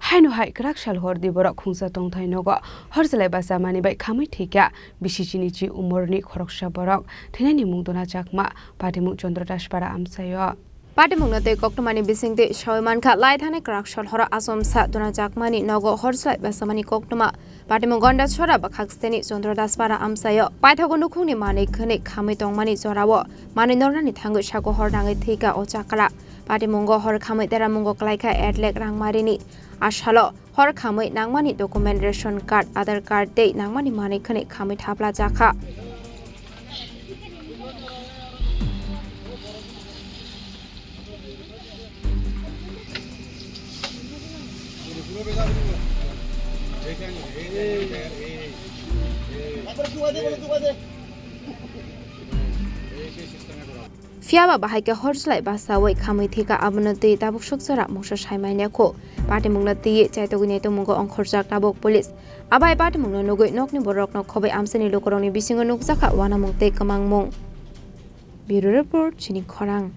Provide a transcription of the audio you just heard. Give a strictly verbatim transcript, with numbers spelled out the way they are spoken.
Haino hai kwrak sal hor di borok khungsa tongthai nogo hor chalai bachamani bai khamwi thwikha bisi chini chi umorni khoroksa borok. Thwinani mung Dona Chakma, patimung Chandra Daspara amchaio. Patimungno tei koktwmani bisingtwi sawi mankha, lai thanai kwrak sal horo achomsa Dona Chakmani nogo hor chalai bachamani koktwma. Patimung Gonda Chora bwkhak steni Chandra Daspara amchaio. Paithago nukhungni manwi khwnwi khamwi tongmani jorao manwi nornani thangwi sako hor nangwi thwikha o chakra. Patimungo hor khamwi teramungo kwlaikha Adelaide Rangmarini asalo. Hor khamwi nangmani document, ration card, Aadhaar card tei nangmani manwi khwnwi khamwi thapla jakha. Phiya ba bahai khe hor chalai bachaui khamwi thwikha, abono twi tabuk sok jora mungsa sai manya kho. Patimungno twiwi chaitogwi naitukmungo ongkhorjak tabuk police. Abai patimungno nugwi nokni borokno khobai amchaini lukurokni bisingo nukjakha uanamung tei kwmangmung. Bureau Report, Chini Khorang.